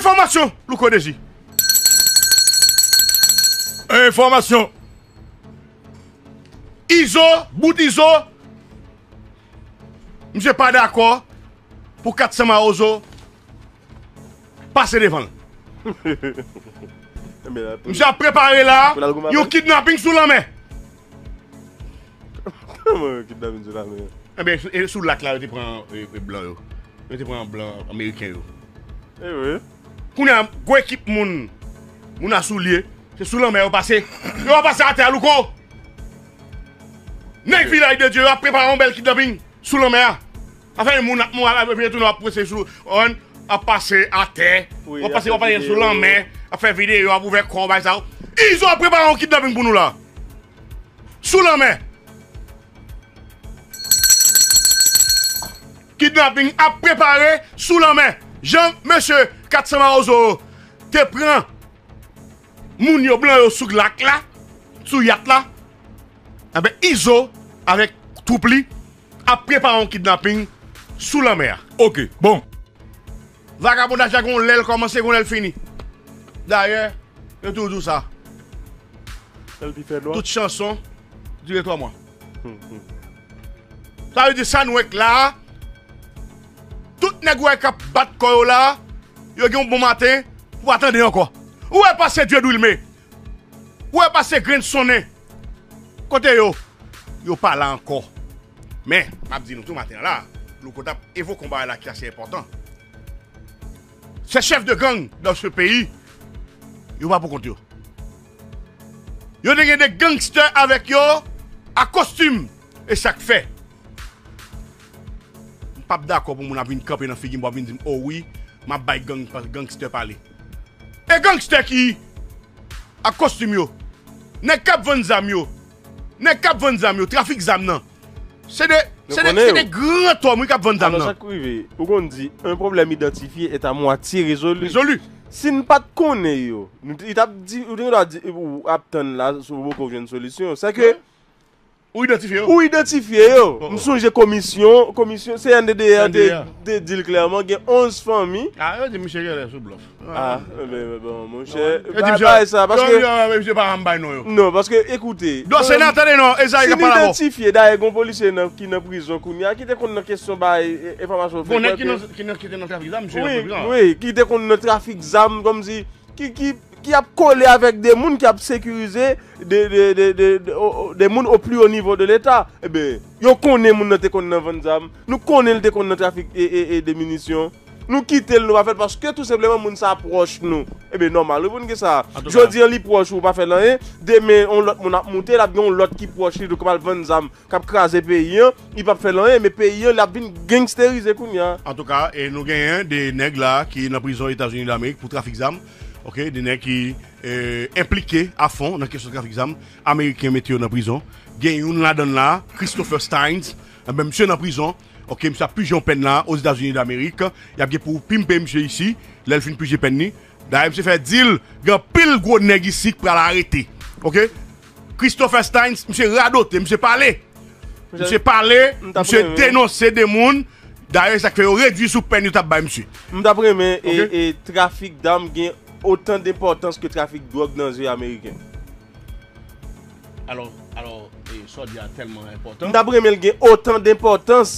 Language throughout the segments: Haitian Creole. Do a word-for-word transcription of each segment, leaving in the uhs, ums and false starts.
Enfòmasyon, Louko Dezi. Enfòmasyon. Izo, bout Izo, misye pa dakò pou kat san Mawozo pase devan l. Misye ap prepare la yon kidnaping sou lanmè. Kòman yon kidnaping sou lanmè? Ebyen, e sou lak la, yo te pran, e, e, blan yo. Yo te pran blan ameriken yo. E wi. Kounye a, gwo ekip moun, moun a soulye, se sou lanmè yo pase. Yo pa pase atè a, Louko. Nèg Vilaj de Dye yo ap prepare yon bèl kidnaping sou lanmè a. Afè moun ap, moun ap, ap retounen, ap pase sou, on, ap pase atè, ap pase, ap pase sou lanmè, ap fè videyo, ap ouvè kò, bay sa yo. Izo ap prepare yon kidnaping pou nou la. Sou lanmè. Kidnaping ap prepare sou lanmè. Jan mesye kat san Mawozo te pran moun yo, blan yo sou lak la, sou yat la, enben, Izo avèk twoup li ap prepare yon kidnaping sou lanmè a. Ok, bon. Vagabondaj la gon lè l kòmanse, gon lè l fini. Dayè, yo toujou di w sa. Tout chanson dire twa mwa. Sa vle di sa nou wè k la a, tout nèg ou wè k ap bat kò yo la a, yo gen yon bon maten, ou pa tande ankò. Ou wè pase Dieudwilmé, ou wè pase Grenn Sonnen. Kote yo? Yo pa la ankò. Men, m ap di nou tou maten an la, Louko t ap evoke yon bagay la ki ase enpòtan. Ces chefs de gang dans ce pays, yo pa pou kont yo. Yo te gen de gangstè avèk yo a kostim. E sa k fè m p ap dakò pou moun ap vin kanpe nan figi m, pou ap vin di m, "O wi, m ap bay gang, gangstè pale." E gangstè ki ak kostim yo, nèg k ap vann zam yo, nèg k ap vann zam yo, trafik zam nan, se de, se de, se de gran tòm, wi, k ap vann zam nan. Alò, sa k rive, ou konn di, un problème identifié est à moitié résolu. Résolu. Si n pa t konnen yo, nou t, li t ap di, ou te gen dwa di, ou ap tann la, sou poko jwenn solisyon. Sa ke ou idantifye yo. Ou idantifye yo. M sonje komisyon, komisyon C N D D R te, te di l klèman, gen onz fanmi. Ah, yo di misye genlè sou blòf. Ah, men, men bon, monchè, bagay sa, paske misye pa janm bay non yo. Non, paske, ekoute, dosye nan, tande non, Ezayi k ap pale avè w. Si n idantifye, dayè, gen yon polisye nan, ki nan prizon kounye a, ki te konn nan kesyon bay, e, enfòmasyon. Bon, nèg ki nan, ki nan, ki te nan trafik zam, misye nan prizon. Wi, wi, ki te konn nan trafik zam, kòmsi, ki, ki, ki ap kole avèk de moun ki ap sekirize de, de, de, de, de, o, o, de moun au plus haut niveau de l'État. Eben, yo konnen moun nan te konn nan vann zam. Nou konnen l te konn nan trafik e, e, e de minisyon. Nou kite l, nou pa fè l, paske tou senpleman moun sa a pwòch nou. Eben, nòmal, wi, pou n gen sa. Jodi a, li pwòch ou, ou pa fè l anyen. Demen, yon lòt moun ap moute, l ap gen yon lòt ki pwòch li, tou k ap al vann zam, k ap kraze peyi an, li p ap fè l anyen, men peyi an, l ap vin gangsterize kounye a. Antouka, e nou genyen de nèg la ki nan prizon Etazini Damerik pou trafik zam, oke, de nèg ki, e, enplike afon nan kesyon trafik zam, Ameriken mete yo nan prizon. Gen youn ladan l la, Christopher Steins, enben, misye nan prizon, oke, misye ap pije yon pèn la, Ozetazini Damerik, y ap gen pou pimpe misye isi, lè l fin pije pèn li. Dayè, misye fè di l, gen anpil gwo nèg isi k pral arete, oke? Christopher Steins, misye radote, misye pale. Misye pale, misye denonse de moun. Dayè, sa k fè yo redui sou pèn yo t ap bay misye. M t ap renmen, e, e, trafik dam gen otan denpòtans ke trafik dwòg nan zye Ameriken. Alò, alò, e, sa w di a tèlman enpòtan. M t ap renmen l gen otan denpòtans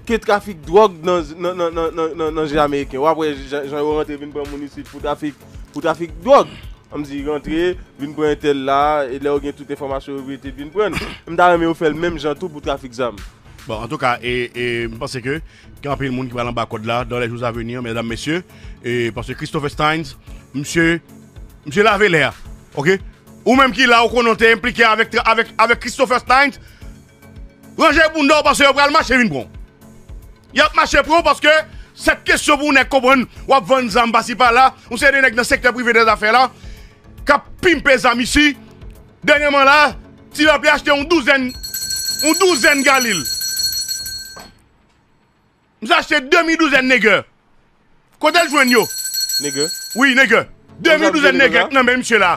ke trafik dwòg nan, nan, nan zye Ameriken. W ap wè jan, jan yo rantre vin pran moun isit pou trafik, pou trafik dwòg. Ann di rantre, vin pran entèl la, e lè yo gen tout enfòmasyon yo mete vin pran. M ta renmen yo fè l menm jan tou pou trafik zam. Bon, antouka, e, e, m panse ke gen anpil moun ki pral anba kòd la, dans les jours à venir, medam, mesye, e, paske Christopher Steins, misye, misye lave lè a, oke? Ou menm ki la, ou konnen w te enplike avèk, avèk, avèk Christopher Steins, ranje bounda w paske yo pral mache vin pran w. Y ap mache pran w paske sèt kesyon pou yon nèg konprann w ap vann zam pasi pala, yon seri de nèg nan sektè prive dèzafè la k ap pimpe zam isi. Dènyèman la, Ti Lapli achte yon douzèn, yon douzèn Galil. Misye achte demi douzèn nègè. Kote l jwenn yo? Nègè? Wi, nègè. Demi douzèn nègè nan men misye la.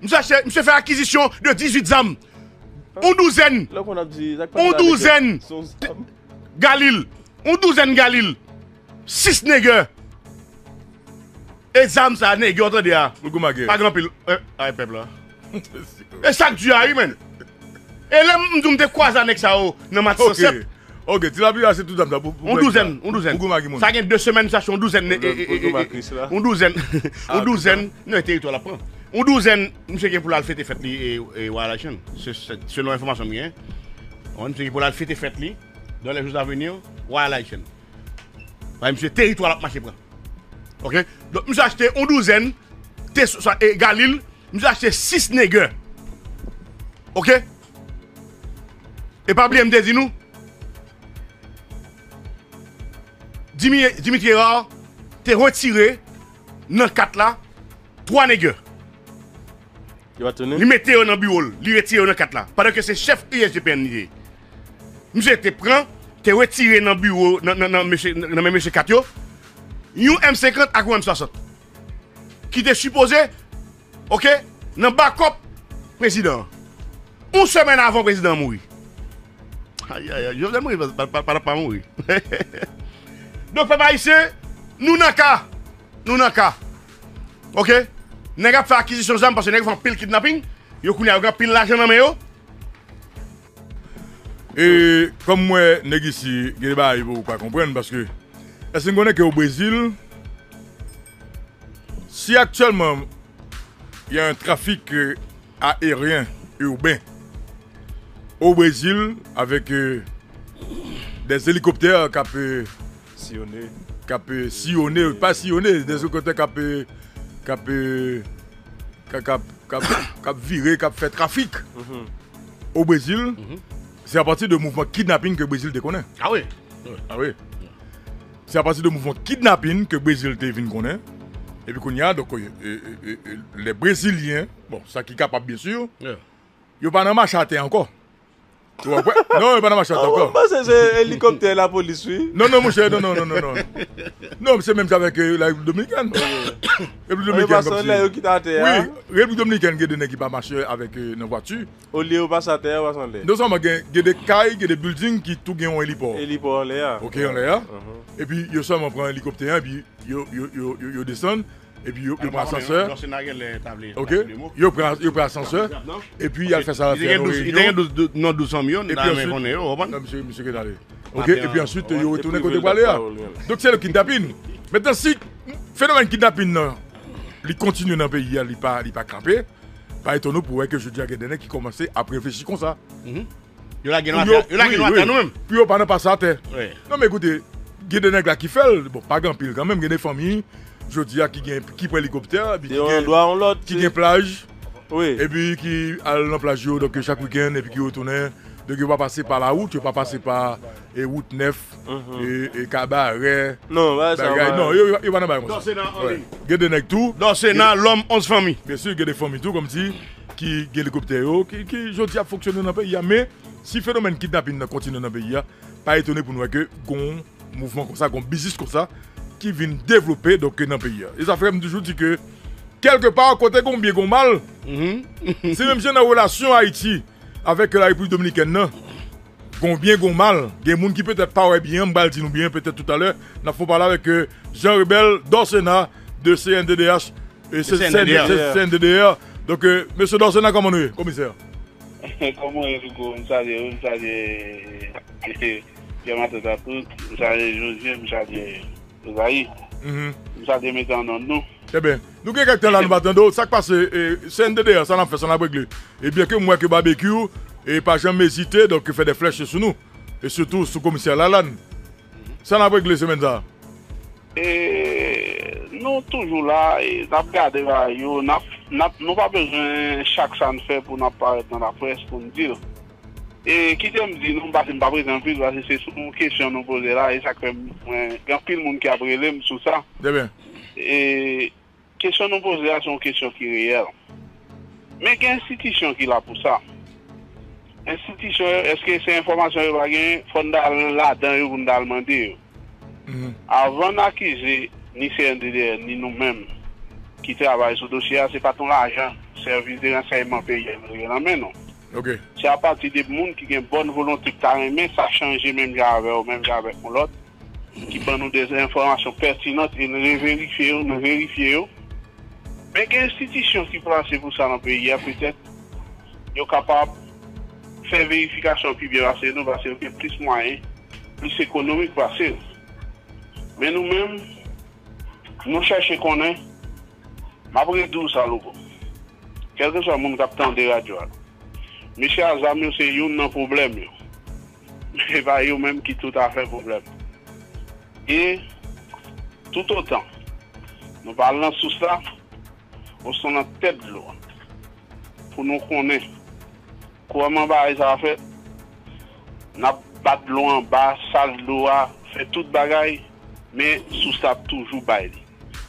Misye achte, misye fè akizisyon de dizuit zam. Yon douzèn. Yon douzèn Galil. Yon douzèn Galil. Sis nègè. E zam sa, nèg yo tande a. Ou goumagen. Pa gen anpil. Eh, ay, pèp la. E sa k di a, wi, menn. E lè m di w m te kwaze a nèg sa yo nan match san sèt. Ok, ti lapli a se tout zam sa pou, pou On douzèn, on douzèn. Pou goumagen moun. Sa gen de semèn sa, se on douzèn, e, e, e, e, on douzèn, on douzèn, non, e teritwa l ap pran. On douzèn, misye gen pou l al fete fèt li, e, e, Royal Haitian. Se, se, selon enfòmasyon m gen. Misye gen pou l al fete fèt li, dans les jours à venir, Royal Haitian. Paske misye teritwa l ap mache pran. Ok? Donk, misye achte on douzèn, te, sa, e, Galil, misye achte sis nègè. Ok? E pa bliye m te di nou, Dimi-, Dimitri Hérard te retire nan kat la twa nègè. Li mete yo nan biwo l, li retire yo nan kat la. Pandan ke se chèf U S G P N li ye. Misye te pran, te retire nan biwo, nan, nan, nan mesye, nan men mesye kat yo, yon M senkant ak yon M swasant. Ki te sipoze, ok, nan bakòp prezidan an. Yon semèn avan prezidan an mouri. Ayayay, Jovenel Moïse pa, pa, pa, pa mouri. Donk, pèp ayisyen, nou nan ka. Nou nan ka. Ok? Nèg ap fè akizisyon zam paske nèg yo fè anpil kidnaping. Yo kounye a, yo gen anpil lajan nan men yo. E kòm m wè nèg isi, gen de bagay yo pa konprann paske, èske n konnen ke o Brezil, si aktyèlman y a un trafic, euh, aérien urbain au Brésil avec, euh, des hélicoptères k ap, euh, siyone, k ap, euh, siyone, pa siyone, des hélicoptères k ap, euh, k ap, euh, k ap, k ap, k ap, k ap vire, k ap fè trafik. Mhm. O Brezil, mhm, se apati de mouvman kidnaping ke Brezil te konnen. Ah wi. Ah wi. Se apati de mouvman kidnaping ke Brezil te vin konnen. Epi kounye a, donk, e, e, e, e, les Brésiliens, bon, sa ki kapab, byen si, yeah, yo pa nan mache atè ankò. Ou konprann? Non, yo pa nan mache atè ankò. Ah, mwen panse se elikoptè lapolis, wi. Non, non, monchè, non, non, non, non, non. Non, se menm jan avèk, euh, la Repiblik Dominikèn. Repiblik Dominikèn, kòmsi. Yo kite atè a. Wi, Repiblik Dominikèn, gen de nèg ki pa mache avèk, euh, nan vwati. Olye yo pase atè a, yo pase anlè. Non sèlman gen, gen de kay, gen de building ki tou gen yon elipò. Elipò anlè a. Ok, anlè a. Mhm. Epi yo sèlman pran elikoptè a, epi yo, yo, yo, yo, yo desann, epi yo, yo pran asansè. Ok, yo pran, yo pran asansè, epi y al fè sa. Li te gen douz, li te gen douz, douz, non, douz fanmi yo, n ta renmen konnen yo, ou konprann? Non, misye, misye gen ale. Ok, epi answit, yo retounen kote yo prale a. Donk, se le kidnapin. Mentnan, si fenomèn kidnapin nan, li kontinye nan peyi a, li pa, li pa kanpe, pa etone w pou wè ke jodi a gen de nèg ki kòmanse ap reflechi konsa. Mhm. Yo lage nou atè, yo lage nou atè nou menm. Pou yo pa nan pase atè. Wi. Non, men ekoute, gen de nèg la ki fè l, bon, pa gen anpil kanmenm, gen de fanmi, jodi a ki gen, ki pran elikoptè, epi ki gen, ki gen plaj, wi, epi ki al nan plaj yo, donk chak wikenn, epi ki retounen. Donk yo pa pase pa lawout, yo pa pase pa, e, wout nèf, mhm, e, e, Kabarè, non, bagay sa, non, yo, yo, yo pa nan bagay konsa. Gen de nèg tou. Dòsena, lòm onz fanmi. Byen si, gen de fanmi tou, kòmsi, ki gen elikoptè yo, ki, ki jodi ap fonksyone nan peyi a. Men, si fenomèn kidnapin nan kontinye nan peyi a, pa etone pou nou wè ke gon mouvman konsa, gon biznis konsa, ki vin devlope, donk, nan peyi a. E sa fè m toujou di ke, kèlkepa, kote gon byen, gon mal, mhm, se menm jan nan relasyon Ayiti avèk la Repiblik Dominikèn nan. Gon byen, gon mal. Gen moun ki petèt pa wè byen, m pral di nou byen, petèt toutalè, n ap fè yon pale avèk, euh, Jean Rebel Dorcena de C N D D H, e, se C N D D R. C N D D R. Donk, euh, mesye Dorcena, kòman nou ye, komisè? Kòman w ye, Rico? M salye w, m salye, eh, Pierre Martin Tatout, m salye Josue, m salye Ezayi. Mhm. M salye, mete an nòt nou. Ebyen, nou gen kèk tan la nou pa tande w. Sa k pase, e, C N D D R, sa n ap fè, sa n ap regle? Ebyen ke m wè ke Babekyou, e, pa janm ezite, donk, fè de flèch sou nou. E sitou sou komisè Lalann. Sa n ap regle semèn sa a? E, nou toujou la, e, n ap gade bagay yo, n ap, n ap, nou pa bezwen chak sa n fè pou n ap parèt nan laprès pou n di l. E kite m di nou, m pa, m pa prete anpil, paske se sou kesyon nou poze la, e sa k fè mwen, gen anpil moun k ap rele m sou sa. Trè byen. E kesyon nou poze a, se yon kesyon ki reyèl. Men gen enstitisyon ki la pou sa. Enstitisyon yo, èske se enfòmasyon yo pa genyen? Fò n ta al ladan yo pou n ta al mande yo. Mhm. Avan n akize ni C N D D R, ni nou menm ki travay sou dosye a, se pa t yon lajan sèvis de ransèyman peyi a nou te gen nan men nou. Ok. Se apati de moun ki gen bòn volonte, ki ta renmen sa chanje menm jan avè w, menm jan avèk yon lòt. ki ban nou de enfòmasyon pètinan e n reverifye yo, n verifye yo. Men gen enstitisyon ki plase pou sa nan peyi a, petèt yo kapab fè verifikasyon pi byen pase nou, paske yo gen plis mwayen, plis ekonomik pase nou. Men nou menm, nou chèche konnen, m ap redi w sa, Louko. Kèlkeswa moun k ap tande radyo a, mesye a zam yo se youn nan pwoblèm yo. Men se pa yo menm ki toutafè pwoblèm. E toutotan nou pa al nan sous la, osnon nan tèt dlo a, pou nou konnen kòman bagay sa a fèt, n ap bat dlo anba, sal dlo a, fè tout bagay, men sous la ap toujou bay li.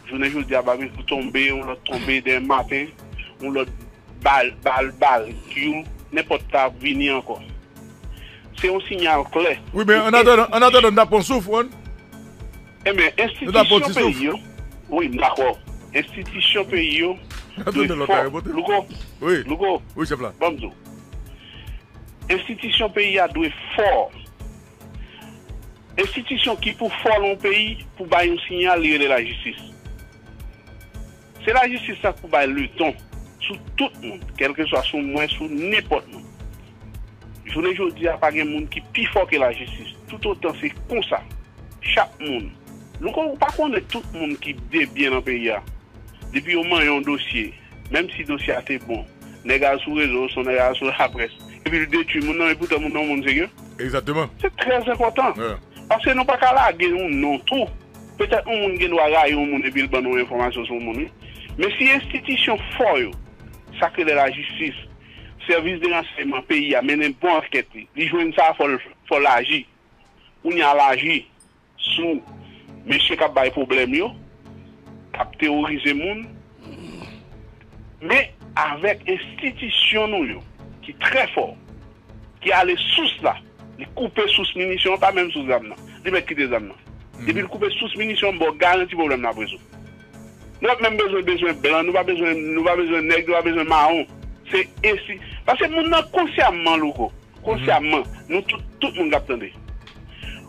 Jounen jodi a, babekyou tonbe, yon lòt tonbe demen maten, yon lòt bal, bal, babekyou, nenpòt sa ap vini ankò. Se yon siyal klè. Wi, men annatandan, annatandan, n ap pran souf, Ron. Enben, enstitisyon peyi yo, wi, m dakò. Enstitisyon peyi yo dwe fò. Louko, Louko, wi, chèf la. Ban m di w. Enstitisyon peyi a dwe fò. Enstitisyon ki pou fò nan yon peyi, pou bay yon siyal, li rele lajistis. Se lajistis la k pou bay leton sou tout moun, kèlkeswa sou mwen, sou nenpòt moun. Jounen jodi a, pa gen moun ki pi fò ke lajistis. Toutotan se konsa, chak moun. Nou kon, ou pa konnen tout moun ki debyen nan peyi a. Depi yo manyen yon dosye, menm si dosye a te bon, nèg al sou rezo, osnon nèg al sou laprès, epi l detwi moun nan, epoutan moun nan yon moun serye. Egzakteman. Se trè enpòtan. Paske nou pa ka lage yon non tou. Petèt yon moun gen dwa rayi yon moun epi l ban nou enfòmasyon sou yon moun, wi. Men si enstitisyon fò yo, sa k rele lajistis, sèvis de ransèyman peyi a mennen bon ankèt li, li jwenn sa, fò l, fò l aji. Kounye a, l aji sou mesye k ap bay pwoblèm yo, k ap teworize moun, men avèk enstitisyon nou yo, ki trè fò, ki ale sous la, li koupe sous minisyon an, pa menm sous zam nan. Li mèt kite zam nan. Depi l koupe sous minisyon an, m ba w garanti pwoblèm nan ap rezoud. Nou p ap menm bezwen, bezwen blan, nou pa bezwen, nou pa bezwen nèg, nou pa bezwen mawon. Se ensti-, paske moun nan konsyamman, Louko, konsyamman, nou tout, tout moun k ap tande.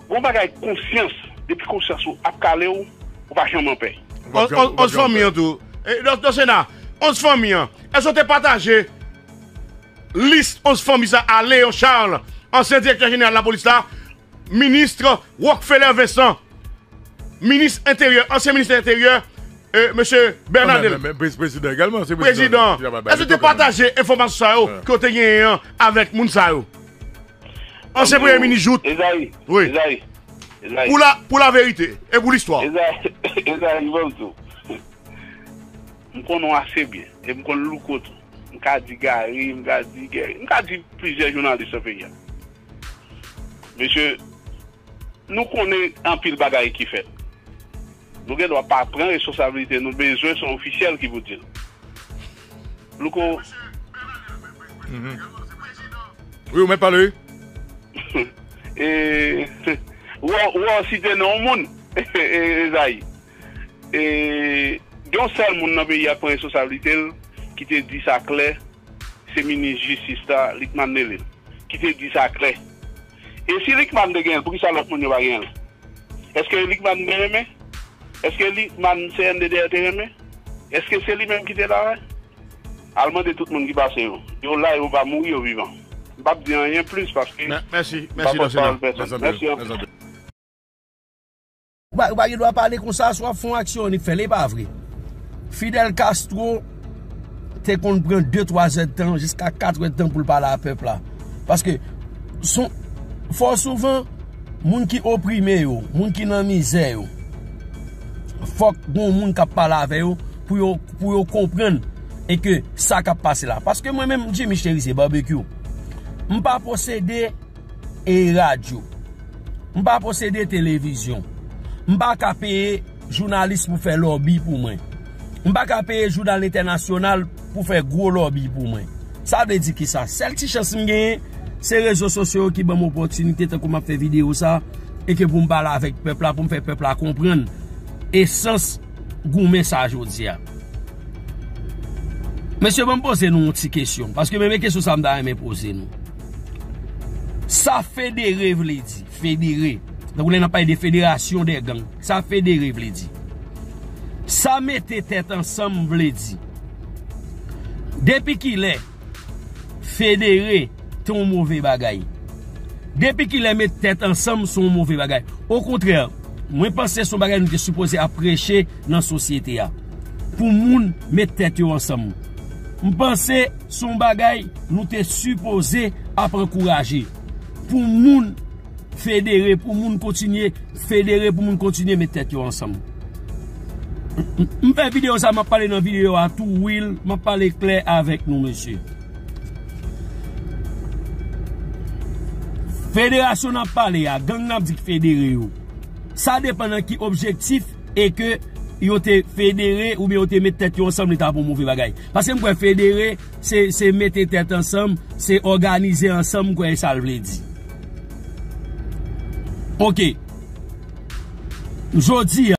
Gon bagay konsyans, depi konsyans ou ap kale w, ou pa janm anpè. Onz fanmi an tou. E, Dòkta Sena, onz fanmi an. Èske w te pataje lis onz fanmi sa a Léon Charles, ansyen direktè jeneral lapolis la, minis Rockfeller Vincent, minis enteryè, ansyen minis enteryè, e, mesye Bernadel. Prezidan egalman, se prezidan. Èske w te pataje enfòmasyon sa yo ke w te genyen an avèk moun sa yo? Ansyen premye minis Jouthe. Ezayi, wi. Ezayi, Ezayi. Pou la, pou laverite e pou listwa. Ezayi, Ezayi, ban m di w. M konnen w ase byen. E m konn Louko tou. M ka di Gary, m ka di Gary, m ka di plizyè jounalis nan peyi a. Mesye, nou konnen anpil bagay ki fèt. Nou gen dwa pa pran responsablite nou, bezwen se yon ofisyèl ki pou di l. Louko. Wi, ou mèt pale, wi. E, ou, ou site non yon moun, Ezayi. E, gen yon sèl moun nan peyi a k pran responsablite l, ki te di sa klè, se minis jistis la, Lucmane Delille, ki te di sa klè. E si Lucmane te genyen l, poukisa lòt moun yo pa genyen l? Èske Lucmane te renmen? Èske Lucmane C N D D te renmen? Èske se li menm ki te la? Al mande tout moun ki pase yo. Yo la, yo pa mouri, yo vivan. M p ap di anyen plis paske m pa pòtpawòl pèsonn. Mèsi anpil. Ou pa, ou pa gen dwa pale konsa, si w ap fè yon aksyon, annik fè l, e pa vre. Fidel Castro te konn pran de, twa zèdtan, jiska kat èdtan pou l pale a pèp la. Paske, son, fò souvan, moun ki oprime yo, moun ki nan mizè yo, fòk gon moun k ap pale avè yo pou yo, pou yo konprann e ke sa k ap pase la. Paske mwen menm, Jimmy Chérizier Barbecue, m pa posede e radyo. M pa posede televizyon. M pa ka peye jounalis pou fè lòbi pou mwen. M pa ka peye jounal entènasyonal pou fè gwo lòbi pou mwen. Sa vle di kisa? Sèl ti chans m genyen, se rezo sosyo yo ki ban m opòtinite, tankou m ap fè videyo sa, e ke pou m pale avèk pèp la, pou m fè pèp la konprann esans goumen sa jodi a. Mesye, ban m poze nou yon ti kesyon, paske menm kesyon sa m ta renmen poze nou. Sa federe vle di, federe. Tankou lè n ap pale de federasyon dè gang, sa federe vle di? Sa mete tèt ansanm vle di? Depi kilè federe te yon move bagay? Depi kilè met tèt ansanm se yon move bagay? Okontrè, mwen panse se yon bagay nou te sipoze ap preche nan sosyete a. Pou moun met tèt yo ansanm. M panse se yon bagay nou te sipoze ap ankouraje. Pou moun federe, pou moun kontinye federe, pou moun kontinye met tèt yo ansanm. M fè videyo sa, m ap pale nan videyo a tou, Will, m ap pale klè avèk nou, mesye. Federasyon n ap pale a, gang n ap di k federe yo. Sa depann nan ki objektif e ke yo te federe oubyen yo te met tèt yo ansanm, li ta pou move bagay. Paske m kwè federe, se, se mete tèt ansanm, se òganize ansanm, m kwè e sa l vle di. Oke. Jodi